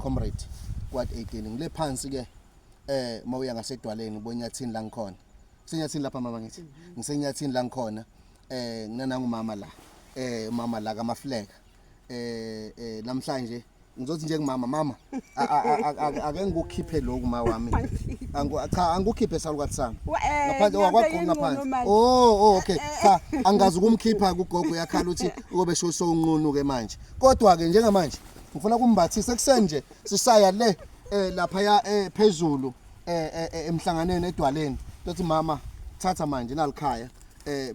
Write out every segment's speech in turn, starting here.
Comrade Ward 18. Ngile phansi ke mawuya ngasedwaleni bonyathini la ngikhona. Kusenyathini lapha mama ngithi. Ngisenyathini la ngikhona. Nginanangu mama la. Mama la kaMafleka. Namhlanje ngizothi nje kumama, mama, ake ngikukhiphe lokhu ma wami. Angu cha, angikukhiphe salukathi sami. Ngaphandle wakwagqoka ngaphansi. Oh, okay. Cha, angazi ukumkhipha kugogo, yakhala ukuthi ukobe sho sowunqunu ke manje. Kodwa ke njengamanje ngifuna kumbathisa ekuseni nje sisaya le lapha ya phezulu emhlanganweni edwaleni. Tothi mama, thatha manje nalikhaya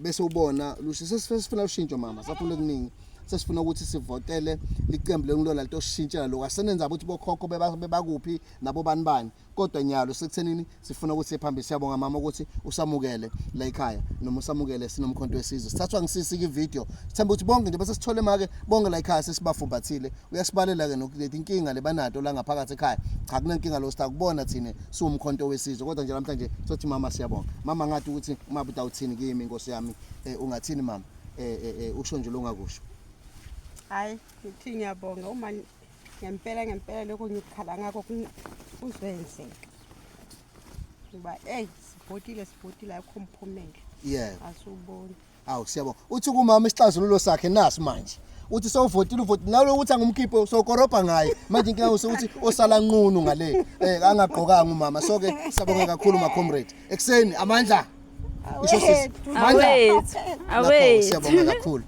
bese ubona lusho sesifuna ushintsho mama, safuna okuningi, sesifuna ukuthi sivotele licembu lengilola litoshintshela lokho asenenza ukuthi bokhokho bebakuphi nabo bani bani, kodwa nyalo sekuthenini sifuna ukuthi siphambili. Siyabonga mama ukuthi usamukele la ekhaya noma usamukele sinomkhonto wesizwe. Sithathwa ngisisi ke video, sithemba ukuthi bonke nje bese sithole make bonke la ekhaya sesibafumbathile. Uyasibalela ke nokuletha inkinga lebanato la ngaphakathi ekhaya. Cha, kunenkinga lo sitakubona thina siwumkhonto wesizwe, kodwa nje namhlanje sothi mama siyabonga. Mama, ngathi ukuthi uma utawuthini kimi, inkosi yami, ungathini mama? Usho nje longakusho. Hayi, ngithi ngiyabonga uma ngempela ngempela lokho ngikukhala ngakho kuzoyenzeka, ngoba eyi, sivotile, sivotile, akukho mphumela. Asiwuboni. Awu, siyabonga. Uthi kumama isixazululo sakhe nasi manje. Uthi sewuvotile, uvotile nalo ukuthi angumkhiphe sokorobha ngaye. Manje inkinga ukuthi osala nqunu ngale angagqokanga umama. So ke siyabonga kakhulu ma comrade. Ekseni amandla. Isho sisi. Amandla. Awethu. Lapho Awethu. siyabonga kakhulu.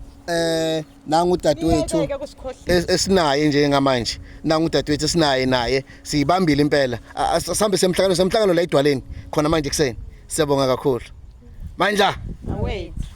Nangu udadewethu Niyeke kusikhohlisa. Esinaye njengamanje. Nangu udadewethu esinaye naye siyibambile impela. Sihambe semhlangano, semhlangano la edwaleni khona manje ekseni. Siyabonga kakhulu. Mandla. Awethu.